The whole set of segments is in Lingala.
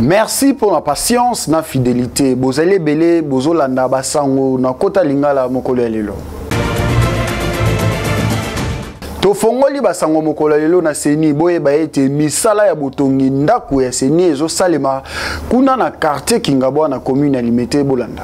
Merci pour la patience na fidélité. Bozali ebele bozolanda basango na kota lingala mokolo ya lelo. Tofongoli basango mokolo ya lelo na seni boyeba ete misala ya botongi ndako ya seni ezosalema kuna na quartier Kingabwa na commune ya Limete. Bolanda.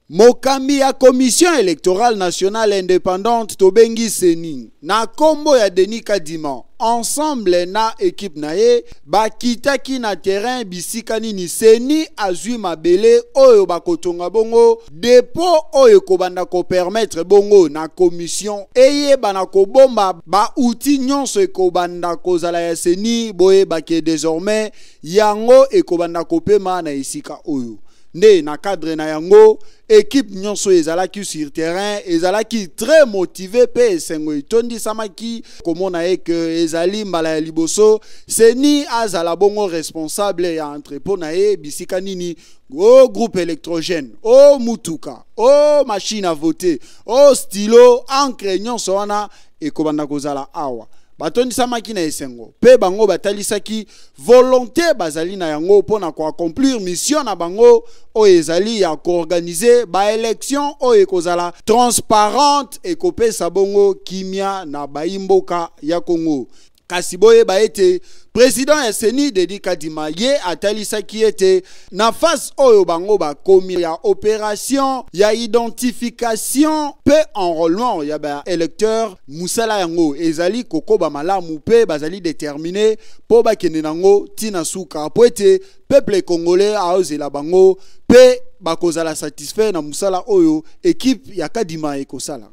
Mokambi ya Commission electorale nationale independante tobengi CENI na kombo ya Denis Kadima ensemble na equipe na ye bakitaki na terrain bisika nini CENI azwi mabele oyo bakotonga bongo depot oyo ekobanda kopermettre bongo na commission eyebana kobomba ba outils nyonso ekobanda kozala ya CENI. Boyeba ke désormais yango ekobanda kopema na esika oyo nde na cadre na yango équipe nyonso ezalaki sur terrain ezalaki très motivé pe esengo etondisamaki komona ye ke ezali mbala ya liboso CENI azala bongo responsable ya entrepôt na ye bisika nini o groupe électrogène o mutuka o machine à voter o stylo encre nyonso wana ekobanda kozala awa. Batondisamaki na esengo pe bango batalisaki volonté bazali na yango mpona koaccomplir mission na bango oyo ezali ya koorganiser ba élection oyo ekozala transparente ekopesa bongo kimia na bayimboka ya Congo. Kasi boyeba ete président ya CENI Denis Kadima ye atalisaki ete na phase oyo bango bakomi ya opération ya identification pe enrôlement ya ba électeurs, musala yango ezali kokoba malamu pe bazali déterminé po bakende nango tina suka po ete peuple congolais aozela bango pe bakozala satisfait na musala oyo équipe ya Kadima ekosala.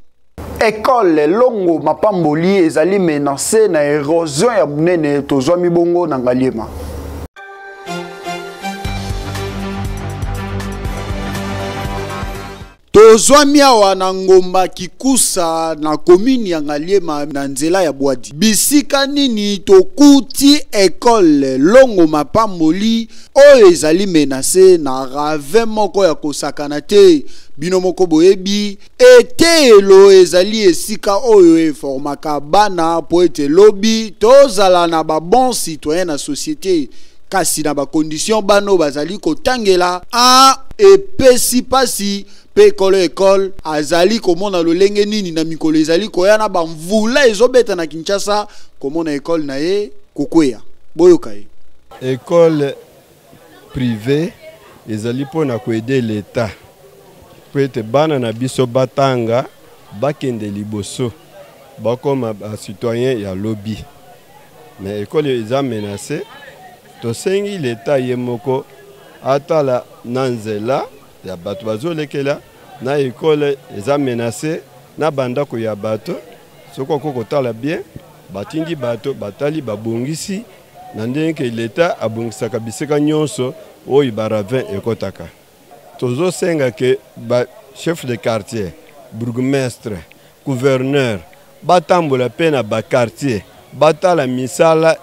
École Longo Mapamboli ezali menacé na érosion ya munene tozwami bongo na Ngaliema. Tozwami awa na ngomba Kikusa na commune ya Ngaliema na nzela ya Bwadi. Bisika nini tokuti école Longo Mapamboli oyo ezali menacé na ravin moko ya kosakana te. Bino moko boyebi eteyelo ezali esika oyo eformaka bana po ete lobi tozala na ba bons citoyens na société. Kasi na ba conditions bano bazali kotangela a epesi pasi pe ekolo école azali komona lolenge nini na mikolo ezali koya na ba mvula ezobeta na Kinshasa komona école na ye kokweya. Boyoka ye. École privée ezali mpona koaider l'État po ete bana na biso batanga bakende liboso bakoma ba citoyen ya lobby. Mais école eza menacée, tosengi l'État ye moko atala na nzela ya bato bazolekela na école eza menacée na bandako ya bato. Soki okoki kotala bien, batindi bato batali babongisi na ndenge ke l'État abongisaka bisika nyonso oyo ba ravin ekotaka. Tozosenga ke ba chef de quartier, bourgmestre, gouverneur batambola pe na ba quartier, batala misala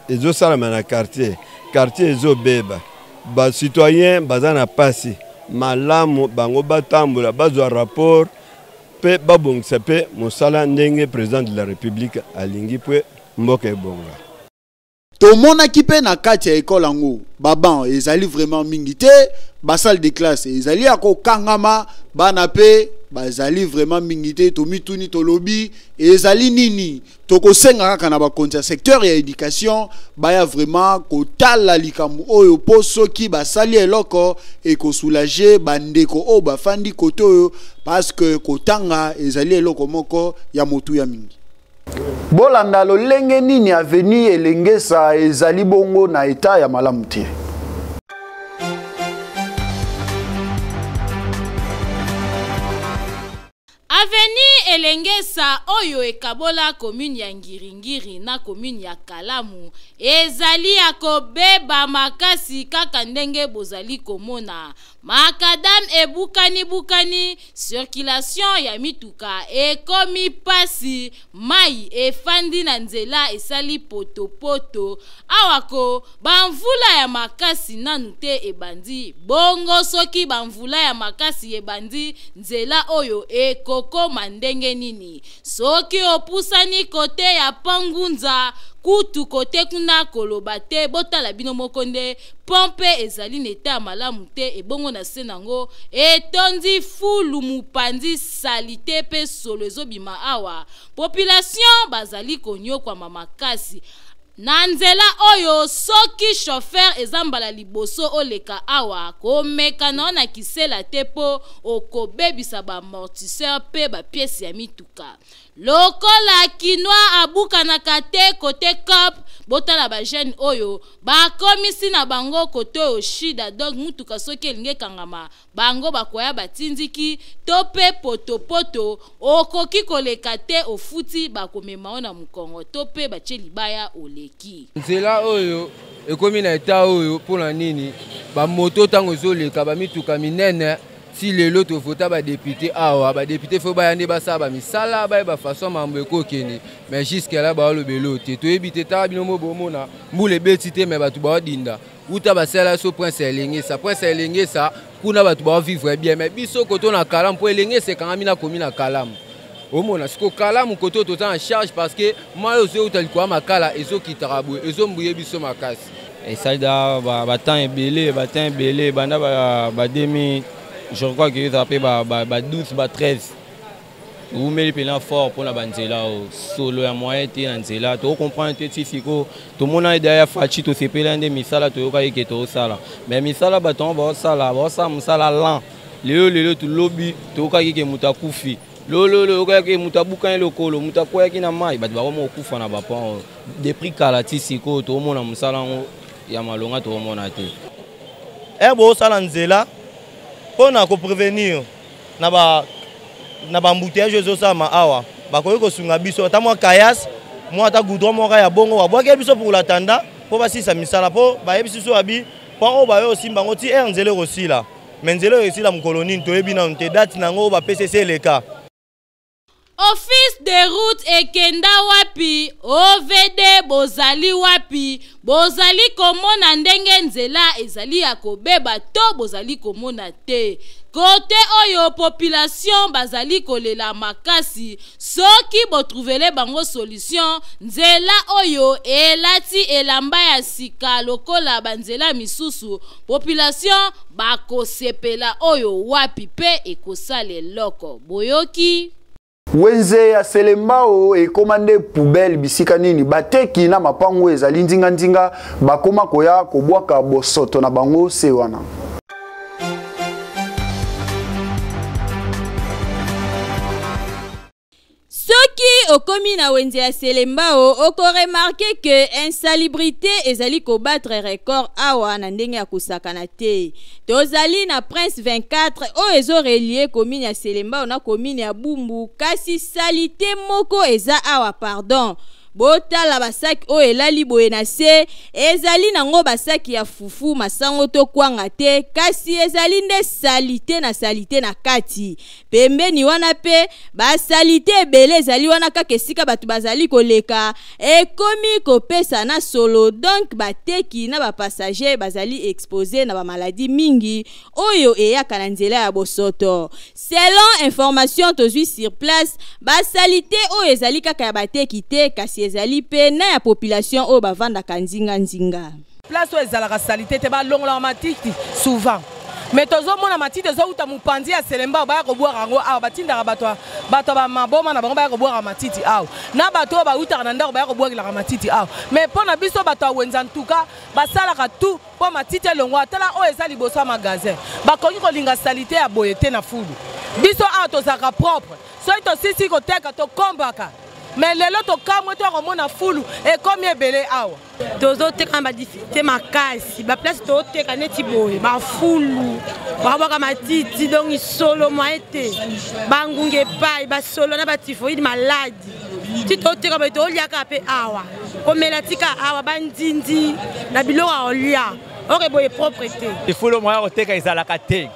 ezosalama na quartier, quartier ezobeba, ba citoyen baza na pasi, malamu bango batambola bazwa rapport pe babongisa pe mosala ndenge président de la République alingi pe mboka ebonga. Tomonaki pe na kati ya école yango ba banc ezali vraiment mingi te, ba salle de classe ezali ya kokangama, bana pe bazali vraiment mingi te. Tomituni tolobi ezali nini? Tokosenga kaka na bakonzi ya secteur ya éducation baya vraiment kotala likambo oyo po soki basali eloko ekosoulager bandeko oyo bafandi kote oyo, parce que kotanga ezali eloko moko ya motuya mingi. Bolanda lolenge nini avenue Elengesa ezali bongo na etat ya malamu te. Avenue Elengesa oyo ekabola commune ya Ngiringiri na commune ya Kalamu ezali ya kobeba makasi kaka ndenge bozali komona. Makadam ebukani bukani, circulation ya mituka ekomi pasi, mai efandi na nzela esali potopoto. Awa ko bamvula ya makasi nanu te ebandi, bongo soki bamvula ya makasi ebandi nzela oyo ekokoma ndenge nini? pembeni. Soki opusani kote ya Pangunza, kutu kote kuna koloba te, botala bino moko nde pompe ezali na eta ya malamu te, ebongo na se nango etondi fulu mopanzi salite mpe solo ezobima awa. Population bazali konyokwama makasi na nzela oyo. Soki chauffeur eza mbala liboso oleka awa, komeka na yo na kisela te mpo okobebisa baamortisseur mpe bapièces ya mituka. Lokola Kinois abukanaka te kote cop, botala bajeunes oyo bakomisi na bango kote oyo shida. Donc mutuka soki elingi ekangama, bango bakoya batindiki to mpe potopoto, okoki koleka te, ofuti, bakomema yo na mokongo to mpe batie libaya, oleki. Nzela oyo ekomi na eta oyo mpona nini? Bamoto ntango ezoleka, bamituka minene. Ti lelo tovota badéputés awa, badéputés faut baya nde basala bamisala, bayeba façon mambo ekokende, mais jusque là baolobela te, toyebi te. Tala bino mo bomona, mbula ebeti te, mais bato baodinda. Uta basala so prince Elengesa, prince Elengesa kuna bato baovivre bien, mais biso koto na Kalamu, mpo Elengesa ekangami na komi na Kalamu. Omona siko Kalamu koto oyo toza na charge, parce que mai oyo ezouta likolo ya makala ezokitaka boye, ezombuye biso makasi. Esali da batemps ebele, batemps ebele, banda ba 2000, je crois que ezala mpe ba 12, ba 13. Ewumeli mpena fort mpona banzela oyo, solo ya moyen te na nzela. Tokocomprendre te ti sikoyo. Tomona eda ya Fatshi, tosepela nde misala toyokaki ke tozosala, mais misala bato yango baosala, baosala mosala lent. Lelo lelo tolobi, toyokaki ke moto akufi lololo, oyokaki ke moto abukani lokolo, moto akweyaki na mai, bato bakoma kokufa na bapont oyo depuis kala. Ti sikoyo toomona mosala yango ya malonga toomona te. Ere bozosala nzela mpo na koprévenir na ba na baembouteillage ezosalama awa, bakoki kosunga biso ata mwa caillasse, mwa ata goudron moko ya bongo, babwaki biso pour latanda mpo basilisa misala, mpo bayebisi biso babi mpo oyo bayo osimba yango ti ere nzela ekosila. Mais nzela oyo esila mokolo nini, toyebi nanu te. Date na yango oyo bapesi esi eleka. Office de route ekenda wapi? OVD bozali wapi? Bozali komona ndenge nzela ezali ya kobeba to bozali komona te? Kote oyo population bazali kolela makasi. Soki botrouvele bango solution, nzela oyo elati elamba ya sika lokola banzela misusu, population bakosepela oyo wapi mpe ekosala eloko. Boyoki. Wenze ya Selembao ekóma nde poubelle. Bisika nini bateki na mapango ezali ndinga-ndinga, bakóma koya kobwaka bosoto na bango se wana. Soki okomi na wenze ya Selembao, okoremarquer ke insalubrité ezali kobattre record awa na ndenge ya kosakana te. Tozali na Prince 24 oyo ezorelier commune ya Selembao na commune ya Bumbu, kasi saleté moko eza awa, pardon. Botala basaki oyo elali boye na se, ezali nango basaki ya fufu, masango to kwanga te, kasi ezali nde saleté na saleté na kati. Pembeni wana mpe basaleté ebele ezali wana kaka esika bato bazali koleka, ekomi kopesa na solo. Donc bateki na bapassager bazali exposés na bamaladi mingi oyo eyaka na nzela ya bosoto. Selon information tozwi sur place, basaleté oyo ezali kaka ya bateki te, kasi ezali mpe na ya population oyo bavandaka nzinga-nzinga. Place oyo ezalaka saleté te, balongolaka matiti souvent, mais tozomona matiti ezowuta mopanzi ya Selembao, baya kobwaka yango awa. Batindaka bato, bato bamaboma na bango baya kobwaka matiti awa, na bato oyo bawutaka na ndako baya kobwakelaka matiti awa. Mais mpo na biso bato ya wenza ntuka, basalaka tout mpo matiti elongwa. Tala oyo eza liboso ya magasin, bakoki kolinga saleté ya boye te na fulu. Biso awa tozalaka propre, soki tosisi koteka tokombaka, mais lelo tokamwe to komona fulu ekomi ebele awa. Tozoteka na badifficulté makasi. Baplace tozoteka neti boye, bafulu bakabwaka matiti, donc solo moye te, bangungi epai, basolo na batyphoïde, maladi ti tozoteka boye. Toliaka mpe awa, komela tika awa, bandindi na biloko ya kolia oke boye, propre te. Efulu moya koteka ezalaka te.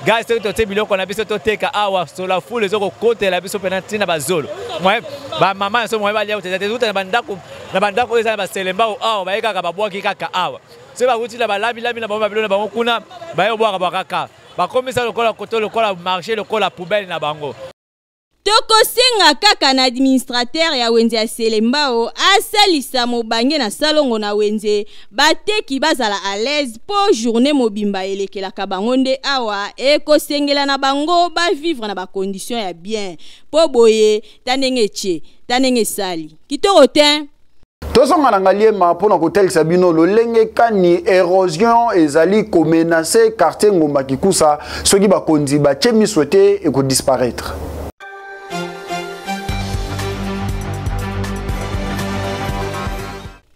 Gai soki totie biloko na biso toteka awa, solo fulu ezokokotela biso mpena ntina bazolo. Bamama na so moye balia koteza te, uta na bandako, na bandako oyo eza na baselembao awa, baye kaka babwaki kaka awa. Soki bakuti na balabilabi na bango babilo na bango kuna, baye kobwaka bwakaka, bakomisa lokola koto, lokola marché, lokola poubelle na bango. Tokosenga kaka na administrateur ya wenze ya Selembao asalisa mobange na salongo na wenze, bateki bazala à l'aise po journée mobimba elekelaka bango nde awa ekosengela na bango ba vivre na ba conditions ya bien po boye ta ndenge etie ta ndenge esali kitoko tein. Tozonga na Ngaliema mpo na kotalisa bino lolenge kani erosion ezali komenace quartier Ngomba Kikusa soki bakonzi batie miso te ekodisparaître.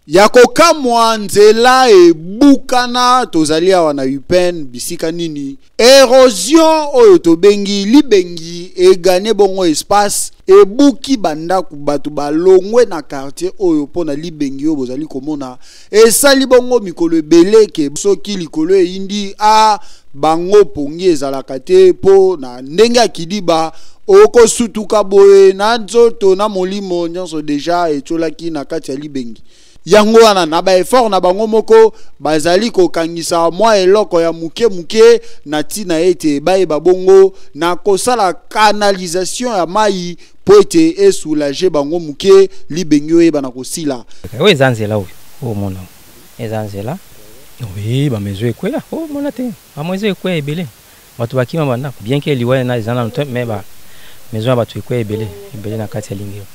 Ya kokamwa nzela ebukana tozali awa na UPN bisika nini erosion oyo tobengi libengi egane bongo espace ebuki bandako bato balongwe na quartier oyo mpo na libengi oyo bozali komona esali bongo mikolo ebele ke soki likolo eyindi a bango pongi ezalaka te mpo na ndenge ya kidiba okosutuka boye na nzoto na molimo nyonso deja etiolaki na kati ya libengi yango wana na baeffort na bango moko bazali kokangisa mwa eloko ya moke moke na ntina ete bayeba bongo na kosala canalisation ya mai mpo ete esoulage bango moke libengi oyeba na kosila. Oyo eza nzela oyo omona eza nzela oye bamezo ekweya omona te bamezo ekweya ebele bato bakima bandako bien ke liwa eza nano te mais ba maison ya bato ekweya ebele ebele na kati ya lingero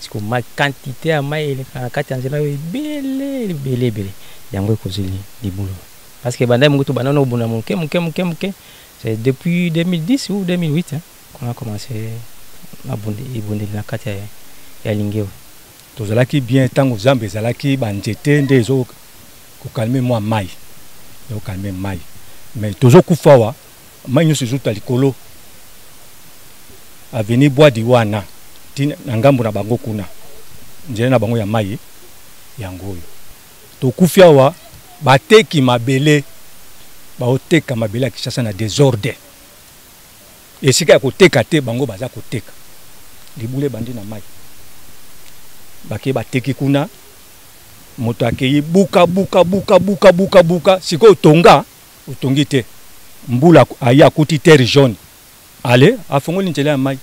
siko ma quantité ya mai eleka na kati ya nzela oyo ebele ebele ebele yango ekozeli libulu parce que bandai mokutu banda nobunda moke moke moke moke c'est depuis 2010 ou 2008 hein, qu'on a commencé ebundeli na kati ya, ya lingeo tozalaki bien ntango zamba ezalaki banzete nde ezo kokalme mwa mai ezokalme mai mais tozokufa awa mai nyonso ezuta likolo avenue bwadi wana ti na ngambo na bango kuna nzela na bango ya mai yango oyo tokufi awa bateki mabele baoteka mabele ya kinshasa na desordre esika ya koteka te bango baza koteka libula ebandi na mai bake bateki kuna moto akei buka buka buka buka buka buka sikoyo tonga otongi te mbula aye akuti terre jaune ale afongoli nzela ya mai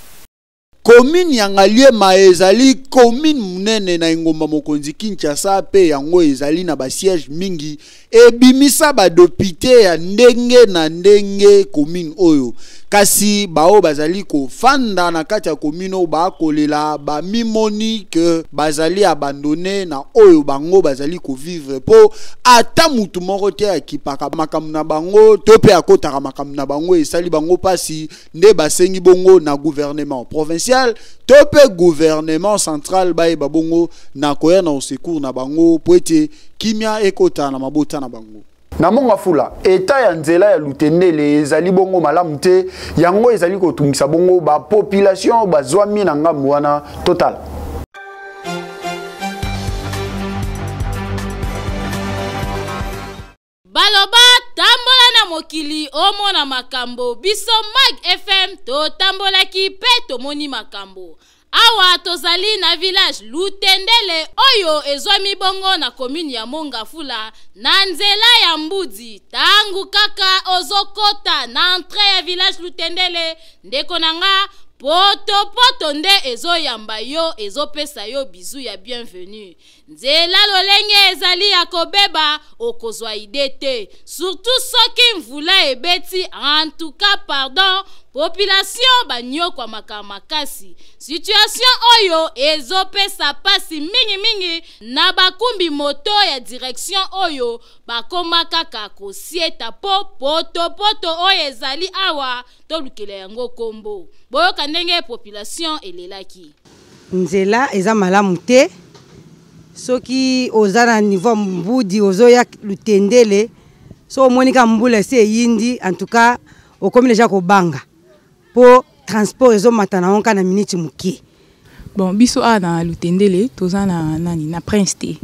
Commune ya Ngaliema ezali commune monene na engumba mokonzi Kinshasa mpe yango ezali na ba sièges mingi ebimisa ba depute ya ndenge na ndenge commune oyo kasi baoyo bazali kofanda na kati ya commune oyo bakolela bamimoni ke bazali abandonne na oyo bango bazali kovivre mpo ata mutu moko te akipaka makambo na bango to mpe akotaka makambo na bango esali bango mpasi nde basengi bongo na gouvernement provincial to mpe gouvernement central bayeba bongo na koya na secours na bango mpo ete kimia ekota na mabota na bango. Na Mongafula, eta ya nzela ya Lutendele ezali bongo malamu te, yango ezali kotungisa bongo ba population bazwami na ngambo wana total. Baloba tambola na mokili omona makambo biso Mag FM totambolaki pe tomoni makambo. Awa tozali na village Lutendele oyo ezwami bongo na commune ya Mongafula na nzela ya Mbudi. Tangu kaka ozokota na entrée ya village Lutendele, ndeko na nga poto poto nde ezoyamba yo, ezopesa yo bizu ya bienvenue. Nzela lolenge ezali ya kobeba okozwa idee te surtout soki mvula ebeti en tout cas pardon population banyokwamaka makasi situation oyo ezopesa pasi mingi mingi na bakumbi moto ya direction oyo bakoma kaka kosieta po poto poto oyo ezali awa tolukela yango kombo boyoka ndenge population elelaki. Nzela eza malamu te soki oza na niveau mbudi ozoya lutendele so omoni ka mbula esi eyindi en tout cas okomi deja kobanga po transport ezomata na yango kaka na minute moke. Bon biso awa na lutendele toza na nani na prince te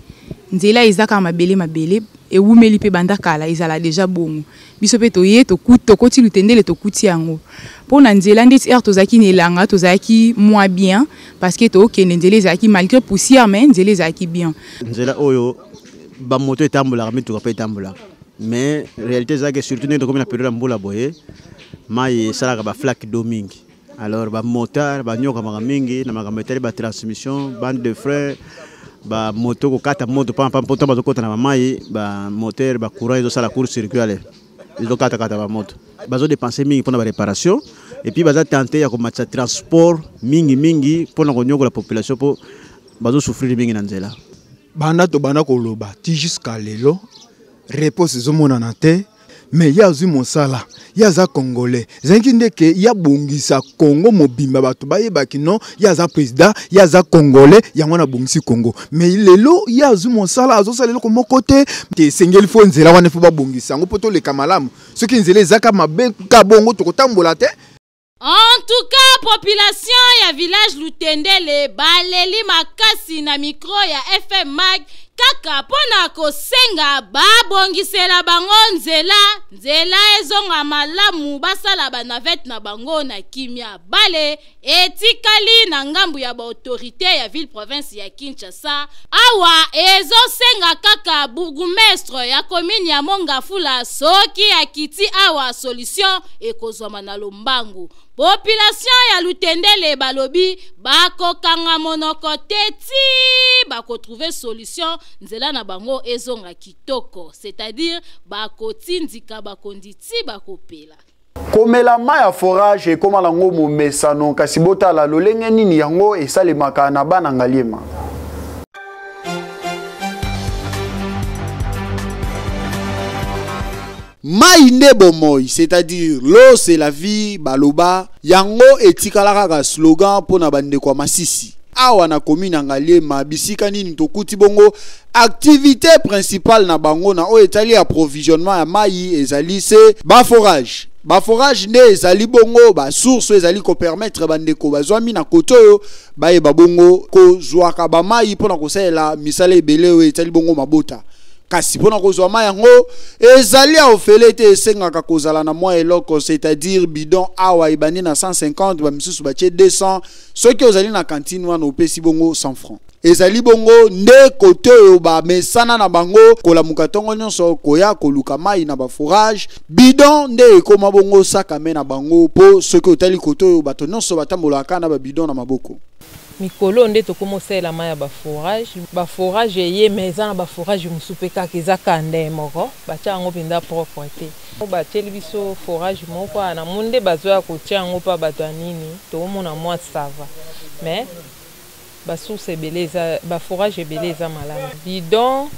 nzela eza kaka mabele mabele ewumeli mpe banda kala ezala deja bongo biso mpe toye tokoti lutendele tokuti yango mpo na nzela ndeti heure tozalaki na elanga tozalaki moins bien parce que tokende nzela ezalaki malgré poussière mais nzela ezalaki bien nzela oyo bamoto etambolaka mituka mpe etambolaka mais réalité ezalaki surtout ndenge tokomi na periode ya mbula boye mai esalaka baflake do mingi. Alors bamotard banyokamaka mingi na makambo etali batransmission, bande de frein, bamoto kokata moto pamba mpo ntango bazokota na bamai, bamoteur bacourant ezosala court circuit, ale ezokatakata bamoto, bazodepense mingi mpona baréparation, et puis baza tente ya komatisa transport mingi mingi mpona konyokola population mpo bazosouffrir mingi na nzela. Banda tobanda koloba ti jusqu'à lelo, réponse ezomonana te. Mais ye azwi mosala, ye aza congolais, ezalaki nde ke ye abongisa Congo mobimba, bato bayebaki non, ye aza président, ye aza congolais, yango wana abongisi Congo. Mais lelo ye azwi mosala, azosala eloko moko te. Te, esengeli fo nzela wana fo babongisa yango mpo toleka malamu. Soki nzela ezaka mabe ka bongo, tokotambola te. En tout cas, population ya village Lutendele baleli makasi na micro ya FM Mag kaka mpona kosenga babongisela bango nzela, nzela ezonga malamu, basala banavette na bango na kimia. Bale etikali na ngambu ya baautorité ya ville province ya Kinshasa. Awa ezosenga kaka bourgmestre ya commune ya Mongafula, soki akiti awa, solution ekozwama na lombangu. Population ya Lutendele balobi bakokanga monoko te ti bakotrouve solution, nzela na bango ezonga kitoko, c'est-à-dire bakotindika bakondi ti bakopela. Komela mai ya forage ekóma nango momesano, kasi botala lolenge nini yango esalemaka na bana Ngaliema. Mai nde bomoi, c'est-à-dire l'eau c'est la vie, baloba yango etikala kaka slogan mpo na bandeko ya Masisi. Awa na commune ya Ngaliema, bisika nini tokuti bongo activité principale na bango na oyo etali approvisionnement ya mai ezali se baforage. Baforage nde ezali bongo basource oyo ezali kopermettre bandeko bazwami na kote oyo bayeba bongo kozwaka bamai mpona kosalela misala ebele oyo etali bongo mabota. Kasi mpona kozwa mai yango ezali ya ofele te, esengaka kozala na mwa eloko, c'est-à-dire bidon awa ebandi na 150, bamisusu batie 200. Soki ozali na kantine wana, opesi bongo 100 francs. Ezali bongo nde kote oyo bamesana na bango kolamuka ntongo nyonso koya koluka mai na baforage. Bidon nde ekóma bongo sakame na bango, mpo soki otali kote oyo, bato nyonso batambolaka na babidon na maboko. Mikolo nde tokóma osalela mai ya baforage. Baforage eye, mais eza na baforage mosusu mpe kaka eza kaka nde moko batia yango mpenza propre te. Batieli biso forage moko wana, namoni nde bazoya kotia yango mpa bato ya nini, tokomona mwa ça va, mais basource ebele eza, baforage ebele eza malamu. Bidon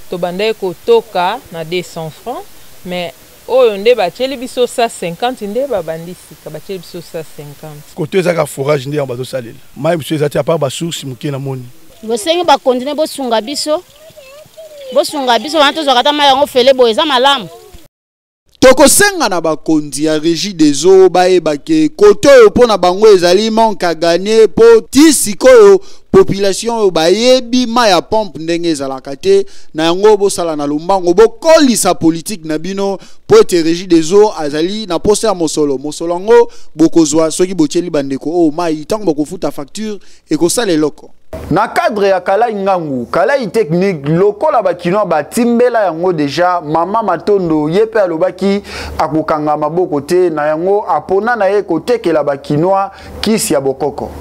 tobandaki kotoka na 200 francs, mais oyo nde batieli biso 150, nde babandi sika batieli biso 150. Koto ezaka forage nde yango bazosalela mai, mosusu eza te, à part basource moke na moni. Bosengi bakontinue bosunga biso, bosunga biso wana tozwaka ata mai yango fele boye, eza malamu. Tokosenga na bakonzi ya Régie des eaux bayeba ke kote oyo mpo na bango ezali manque à gagner, mpo ti sikoyo population oyo bayebi mai ya pompe ndenge ezalaka te. Na yango bosala na lombango, bokolisa politike na bino, mpo ete Régie des eaux azali na posa ya mosolo. Mosolo yango bokozwa soki botieli bandeko oyo mai, ntango bokofuta facture ekosala eloko. Na cadre ya Kalai Ngangu Kalai technique, lokola bakinois batimbela yango deja, mama Matondo ye mpe alobaki akokanga maboko te. Na yango apona na ye kotekela bakinois kisi ya bokoko.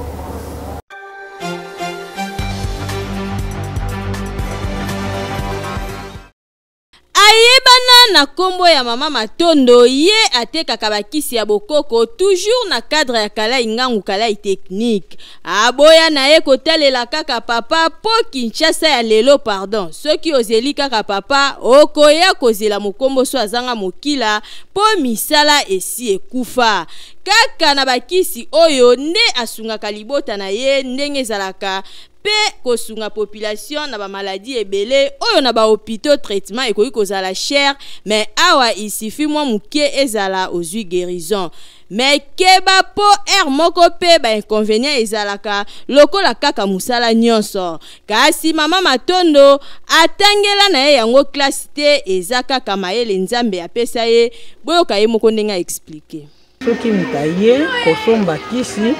Ayebana na nkombo ya mama Matondo, ye atekaka bakisi ya bokoko, toujours na cadre ya Kalai Ngangu Kalai technique. Aboya na ye kotalela kaka papa, mpo Kinshasa ya lelo, pardon, soki ozeli kaka papa, okoya kozela mokombo so azanga mokila, mpo misala esi ekufa. Kaka na bakisi oyo nde asungaka libota na ye ndenge ezalaka, mpe kosunga population na bamaladi ebele oyo na bahôpitaux traitement ekoki kozala cher, mais awa il suffit mwa moke ezala, ozwi guérison. Mais keba, mpo heure moko mpe bainconvénient ezalaka lokola kaka mosala nyonso. Kasi mama Matondo atangela na ye yango classe te, eza kaka mayele Nzambe apesa ye. Boyoka ye moko ndenge aexpliquer. Soki moto aye kosomba kisi,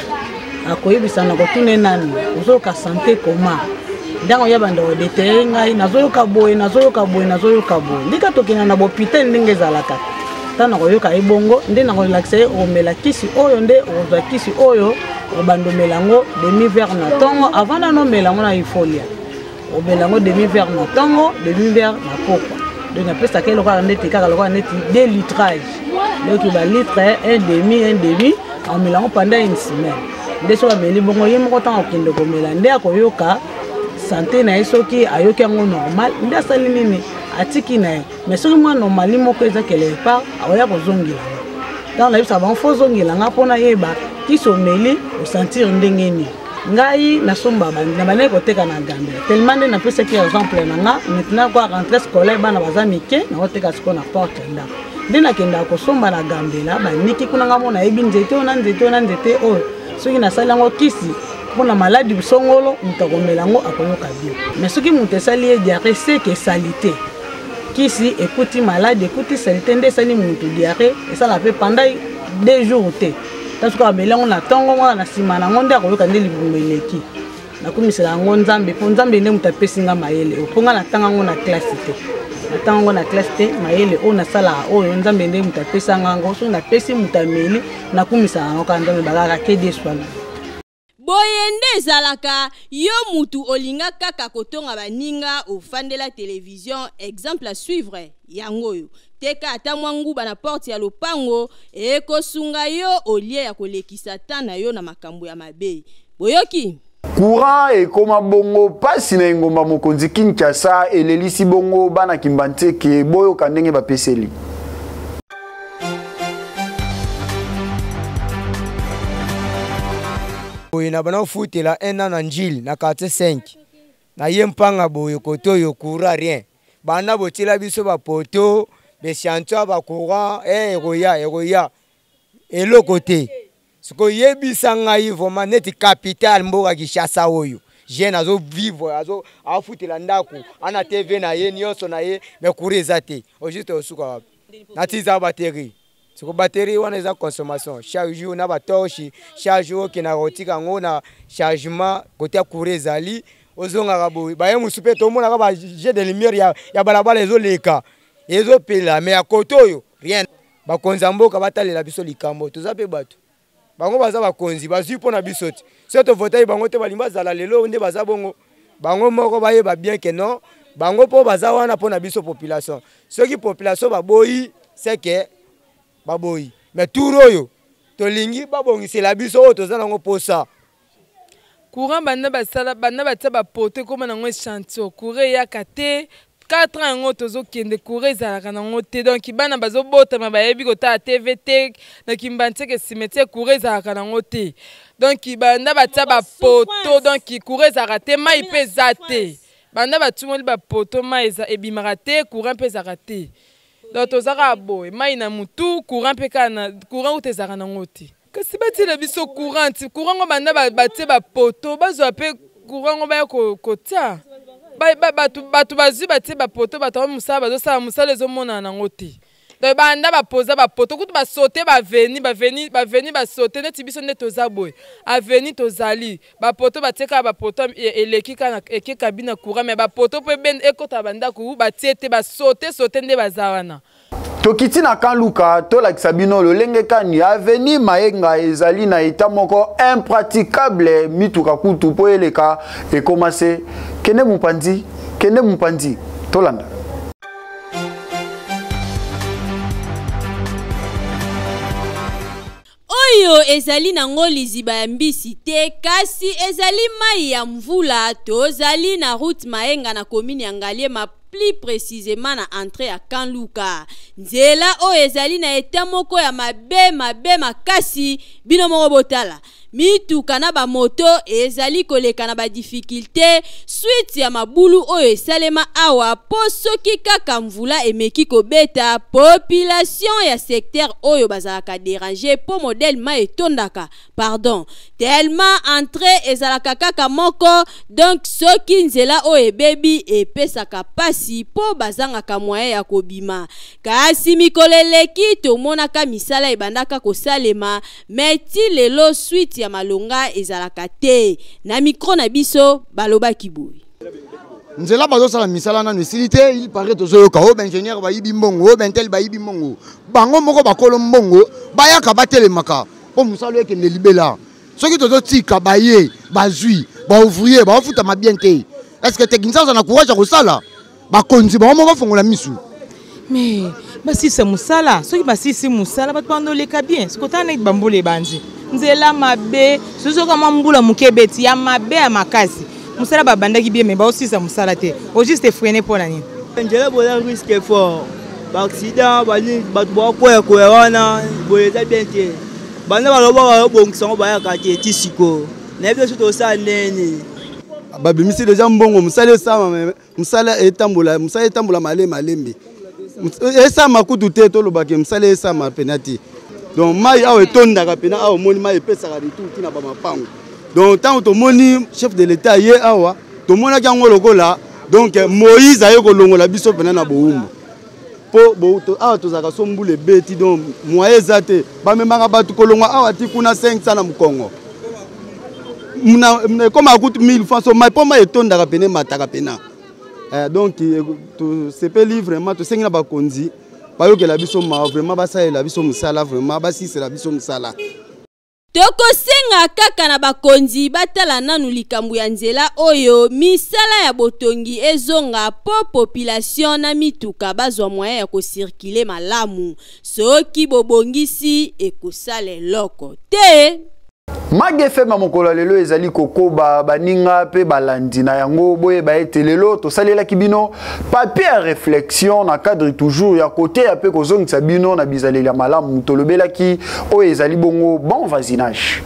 akoyebisa na kotuna nani ozoyoka santé koma ntango ya banda kodétailler: ngai nazoyoka boye, nazoyoka boye, nazoyoka boye. Ndika tokenda na bopitel ndenge ezalaka. Ntango nakoyoka ye bongo nde nakolakisa ye okomela kisi oyo, nde okozwa kisi oyo, obanda omela yango demi verre na ntongo. Avant nano omela yango na ifolia, omela yango demi verre na ntongo, demi verre na pokwa. Donc napesaka ye lokola neti kaka lokola neti deux litrage, donc balitre un demi un demi, amela yango pendant une semaine. Nde soki ameli bongo, ye moko ntango akende komela nde akoyoka sante na ye. Soki ayoki yango normal, nde asali nini, atiki na ye. Mais soki mwa normali moko eza quelque part, akoya kozongela nga. Ntango nayebisaka bango, fo ozongela nga mpo nayeba kisi omeli osentir ndenge nini. Ngai nasomba, na bandaki koteka na Gambela, tellement nde napesaki exemple na nga. Maintenant kwa rentrée scolaire, bana baza mike, nakoteka sikoyo na porte ya ndako. Nde nakendaka kosomba na Gambela, baniki kuna, nga mo nayebi nzete oyo na nzete oyo na nzete oyo. Soki nasali yango kisi mpona maladi songolo, moto akomela yango akoyoka bien. Mais soki moto esali ye diarrhée, seke esali te kisi, ekuti maladi, ekuti salite nde esali moto diarrhée. Esala mpe pendant 2 jours te. Ta soki ameli yango na ntongo wana, na nsima na yango nde akoyoka nde libumu eleki. Nakumisela yango Nzambe, mpo Nzambe nde moto apesi nga mayele oyo, mpo nga natanga yango na classe te, natanga yango na classe te. Mayele oyo nasalaka oyo, Nzambe nde moto apesa nga yango. Soki napesi moto ameli, nakumisaka yango kaka Nzambe, bakaka kede swala. Boye nde ezalaka. Yo mutu olinga kaka kotonga baninga, ofandela televizio, exemple à suivre yango oyo. Teka ata mwa nguba na porte ya lopango, ekosunga yo olie ya kolekisa temps na yo na makambo ya mabe. Boyoki? Courant ekoma bongo pasi na engomba mokonzi Kinshasa, elelisi bongo bana Kimbanseke. Boyoka ndenge bapeseli. Boye na bana ofutela un an na Njili na quartier 5 na ye mpanga boye kote oyo courant rien. Banda botiela biso bapoto besiantua ya bacourant, ekoya ekoya eloko te. Sikoyo yebisa ngai vraiment, neti capitale mboka Kinshasa oyo, jeune azovivre, azo afutela ndako, ana TV na ye nyonso na ye, mais courant eza te. Au juste osuka wapi? Natiza batterie. Siko batterie wana eza consommation chaque jour na batorche, chaque jour okendaka kotika yango na chargement kote ya courant ezali, ozongaka boye baye mosusu mpe tomonaka ba jeu de lumière ya balabala ezoleka, ezopela, mais ya kote oyo rien. Bakonzi ya mboka batalela biso likambo, toza mpe bato, bango baza bakonzi, bazwi mpo na biso te. Soki tovotaki bango te, balingi bazala lelo nde baza bongo. Bango moko bayeba bien ke non, bango mpo baza wana mpo na biso population. Soki population baboyi, seke baboyi. Mais tour oyo tolingi babongisela biso oyo toza nango mposa. Courant, banda basala, banda batia bapoto, ekóma nango echantio. Courant eyaka te. 4 ans yango tozokende, courant ezalaka nango te. Donc bana bazobotama bayebi kotala TV te. Na Kimbanseke cimetière, courant ezalaka nango te. Donc banda batia bapoto, donc courant ezalaka te, mai mpe eza te. Banda batumoli bapoto, mai ebimaka te, courant mpe ezalaka te. Donc toza kaka boye, mai na mutu, courant mpe kaka na courant kuta ezalaka nango te. Kasi batiela biso courant ti courant ngo, banda batie bapoto, bazwa mpe courant ngo baya kotia. Bato bazwi, batie bapoto, bato yango mosala bazosala, mosala ezomonana nango te. Donc banda bapoza bapoto kutu, basote baveni baveni baveni, basote neti biso nde toza boye aveni tozali bapoto, batie kaka bapoto, eleki kaka ekeka bina courant, mais bapoto mpo ekota bandako batie te, basote sote nde baza wana. Tokiti na Kanluka, tolakisa bino lolenge kani avenue Mayenga ezali na eta moko impraticable. Mituka kutu mpo eleka ekoma se kende mopanzi, kende mopanzi. Tolanda. Oyo ezali nango liziba ya mbisi te, kasi ezali mai ya mvula. Tozali na route Maenga na commune ya Ngaliema, plus précisément na entrée ya Kanluka. Nzela oyo ezali na eta moko ya mabe mabe makasi. Bino moko botala, mituka na bamoto ezali koleka na badifficulté suite ya mabulu oyo esalema awa, mpo soki kaka mvula emeki kobeta, population ya secteur oyo bazalaka déranger, mpo modèle mai etondaka, pardon, tellement entrée ezalaka kaka moko. Donc soki nzela oyo ebebi, epesaka pasi mpo bazangaka moyen ya kobima. Kasi mikolo eleki, tomonaka misala ebandaka kosalema, mais ti lelo suite ya malonga ezalaka te. Na micro na biso balobaki boye. Nzela bazosala misala nanu esili te, il paraît tozoyoka oyo baingénieur bayibi mbongo, oyo baintel bayibi mbongo. Bango moko bakolo mbongo bayaka batelemaka mpo mosala oyo ekende libela. Soki tozotika baye bazwi baouvrier baofutama bien te, est ce que technicien aza na courage ya kosala? Bakonzi bango moko bafongola misu. Mais basilisa mosala, soki basilisi mosala bato bandoleka bien. Soki otala neti bambula ebandi, nzela mabe, soki soki mwa mbula moke ebeti ya mabe ya makasi, mosala babandaki bien mais baosilisa mosala te, au juste efrene mpo na nini? Nzela boza risque fort, baaccident banini, bato bakoyakoya wana boye eza bien te. Banda baloba babongisa yango bayaka te ti sikoyo, nayebi biso tosala ndenge. Babimisi deja mbongo, mosala esama, mosala etambola, mosala etambola male malembe, esama kutu te, tolobake mosala esama mpena te. Donc mai awa etondaka mpena awa, omoni mai epesaka retour ntina bamapango. Donc ntango tomoni chef de l'état ye awa, tomonaki yango lokola donc Moïse aye kolongola biso mpena na bowumbu, mpo awa tozalaka so mbula ebeti, donc moyen eza te, bamemaka bato kolongwa awa ti kuna 500 na mokongo, ekomaka kutu 1000 francs so mai, mpo mai etondaka pene, emataka pena. Donc tosepeli vraiment, tosengi na bakonzi bayokela biso mawa vraiment, basalela biso mosala vraiment, basisela biso mosala. Tokosenga kaka na bakonzi batala nanu likambo ya nzela oyo, misala ya botongi ezonga po population na mituka bazwa moyen ya kocirculer malamu. Soki bobongisi ekosala eloko te. Mag FM ya mokolo ya lelo ezali kokoba baninga mpe balandi na yango. Boyeba ete lelo tosalelaki bino papier ya réflexion na cadre toujours ya koteya mpe kozongisa bino na bizaleli ya malamu. Tolobelaki oyo ezali bongo bon voisinage.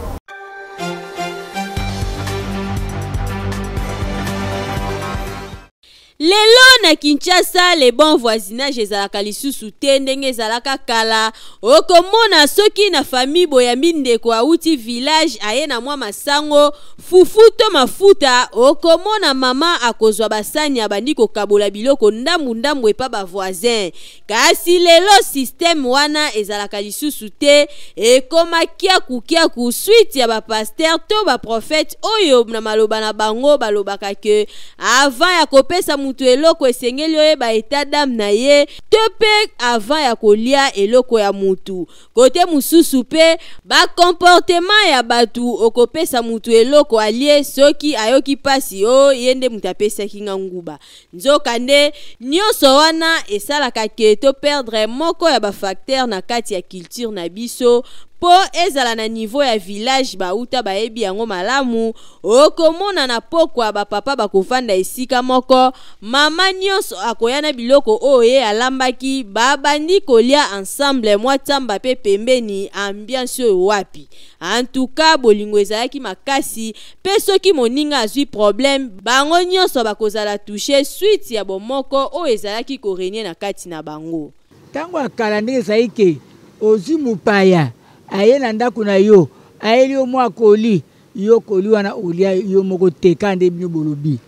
Lelo na Kinshasa, le bon voisinage ezalaka lisusu te ndenge ezalaka kala. Okomona soki na famille boyambi ndeko awuti village aye na mwa masango, fufu to mafuta, okomona mama akozwa basani abandi kokabola biloko ndambu ndambu epa ba voisin. Kasi lelo système wana ezalaka lisusu te, ekoma kiaku kiaku suite ya ba pasteur to ba prophète oyo na maloba na bango balobaka ke avant ya kopesa mutu eloko esengeli oyeba etat d'âme na ye, to pe avant ya kolia eloko ya mutu. Kote mususu pe ba comportement ya batu, okopesa mutu eloko alie, soki ayoki pasi o ye nde mutu apesaki nga nguba. Nzokande, nionso wana esalaka que to perdre moko ya ba facteurs na kati ya culture na biso mpo ezala na niveau ya village bawuta bayebi yango malamu. Okomona na pokwa ba papa bakovanda esika moko, mama nionso akoya na biloko oyo ye alambaki, babandi kolia ensemble, mwa tsamba mpe pembeni, ambiance oyo wapi! En tout cas bolingo ezalaki makasi pe soki moninga azui problème bango nionso bakozala touche suite ya bomoko oyo ezalaki ko regner na kati na bango. Tango ya kala ndenge ezalaki ke ozui mopaya aye na ndako na yo ayeli yo mwa colis, yo colis wana olia yo moko te kaka nde bino bolobi.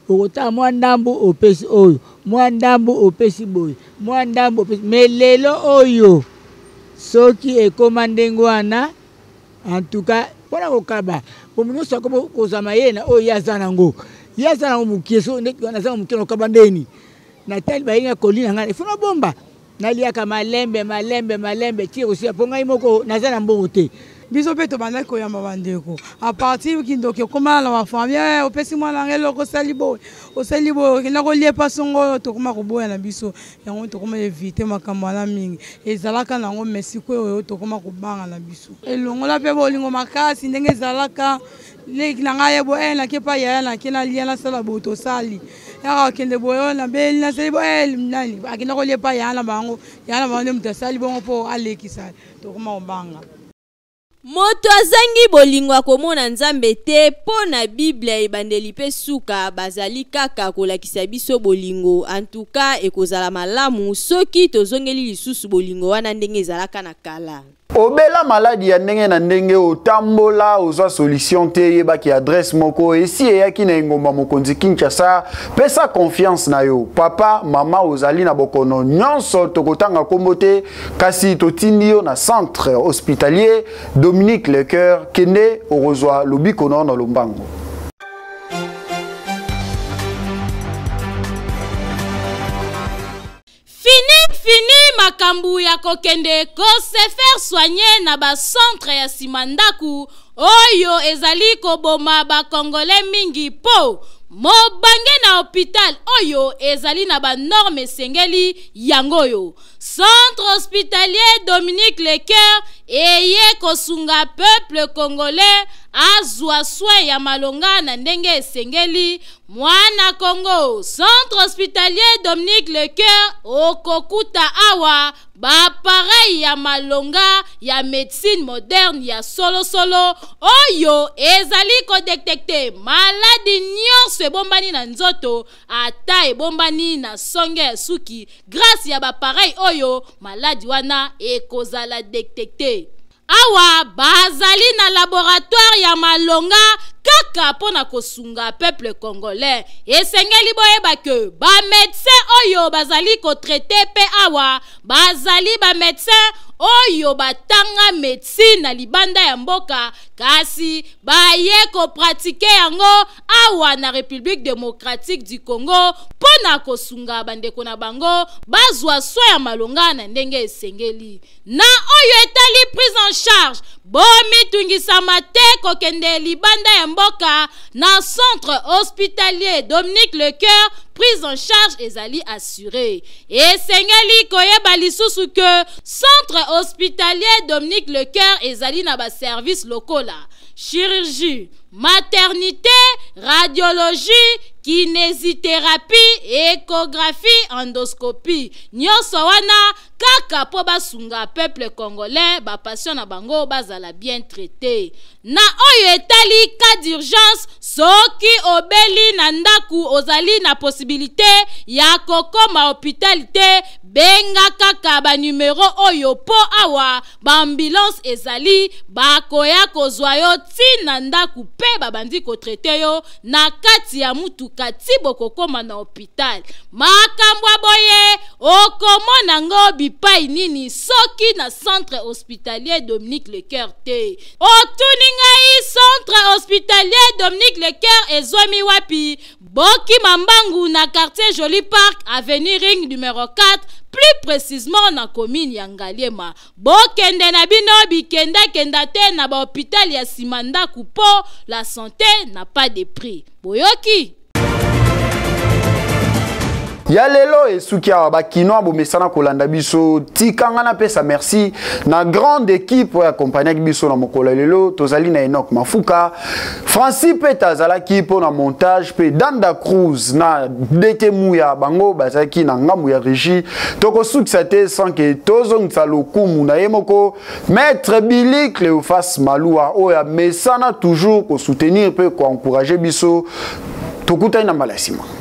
Okotala mwa ndambo opesi oyo, mwa ndambo opesi boye, mwa ndambo opesi. Mais lelo oyo soki ekoma ndenge wana, en tout cas mpona kokaba bomo nyonso akoma kozwa mayele na oyo ye aza nango, ye aza nango mokie, so naza na mokie nakokaba ndeni natali bayenga koli na ngai ifo nabomba naliaka malembe malembe malembe ti ekosila mpo ngai moko naza na mbongo te. Biso mpe tobandaki koyamba bandeko a partir kindoki okomana na bafamille, opesi mwana ngai eloko osali boye osali boye okenda kolia epa songolo, tokoma koboya na biso yango, tokoma evite makambo wana mingi ezalaka nango. Mais sikoyo oyo tokoma kobanga na biso elongola mpe bolingo makasi ndenge ezalaka. Leki na ngai ye boye, nake epai yaya nake nalia nasala boye tosali yaka akende boye oyo nabeli nasali boye nani akenda kolia epai yaya na bango, yaya na bango nde moto asali bongo mpo alekisa, tokoma kobanga. Moto azangi bolingo akomona Nzambe te po na Bible ebandeli pe suka bazali kaka kolakisa biso bolingo en tout cas ekozala malamu soki tozongeli lisusu bolingo wana ndenge ezalaka na kala. Obela maladi ya ndenge na ndenge, otambola ozwa solution te, yebaki adresse moko esi eyaki na engomba mokonzi Kinshasa. Pesa confiance na yo papa mama, ozali na bokono nyonso tokotanga kombo te, kasi totindi yo na centre hospitalier Dominique Lecoeur, kende okozwa lobiko na yo na lombango. makambo ya kokende ko se faire soigner na ba centre ya sima ndaku oyo ezali koboma ba congolais mingi po mobange na hopital oyo ezali na ba norme esengeli yango oyo Centre hospitalier Dominique Lecoeur eye kosunga peuple congolais azwa soin ya malonga na ndenge esengeli. Mwana Congo, Centre hospitalier Dominique Lecoeur okokuta awa ba appareil ya malonga ya medecine moderne ya solosolo oyo ezali kodetecte maladi nyonso ebombani na nzoto ata ebombani na songe ya suki. Grace ya ba appareil oyo maladi wana ekozala detecte. Awa bazali na laboratoire ya malonga kaka mpo na kosunga peuple congolais. Esengeli boyeba ke ba medecin oyo bazali ko traite mpe awa bazali ba medecin oyo batanga medecine na libanda ya mboka kasi baye ko pratiquer yango awa na Republique democratique du Congo mpo na kosunga bandeko na bango bazwa soin ya malonga na ndenge esengeli. Na oyo etali prise en charge, bomitungisama te kokende libanda ya mboka na centre hospitalier Dominique Lecoeur, prise en charge ezali assurée. Esengeli koyeba lisusu que centre hospitalier Dominique Lecoeur ezali na ba services lokola chirurgie, maternité, radiologie, kinésithérapie, échographie, endoscopie. Nyonso wana kaka mpo basunga peuple congolais, ba patients na bango bazala bien traité. Na oyo etali cas d'urgence, soki obeli na ndaku ozali na possibilité ya kokoma hôpital te, benga kaka ba numero oyo mpo awa ba ambulance ezali bakoya kozwa yo ti na ndako mpe babandi kotraite yo na kati ya mutuka ti bokokoma na hopital. Makambo ya boye okomona ngo bipai nini soki na centre hospitalier Dominique Lecoeur te? Otuni ngai centre hospitalier Dominique Lecoeur ezwami wapi? Bokima mbangu na quartier Joli Parc, avenue Ring numero 4, plus précisément na commune ya Ngaliema. Bokende na bino bikenda-kenda te na ba hôpital ya sima ndaku po la santé n'a pas de prix. Boyoki? Ya lelo esuki awa bakinois bomesana kolanda biso tika nga napesa merci na grande équipe oyo accompagnaki biso na mokolo ya lelo tozali na Enoch Mafuka Francis Peta azalaki mpo na montage mpe Danda Cruz na DT Muya bango bazalaki na ngambo ya régie tokosukisa te sans que tozongisa lokumu na ye moko Maître Billy Cléophas Malua oyo amesana toujours kosoutenir mpe koencourager biso tokutani na mbala ya nsima.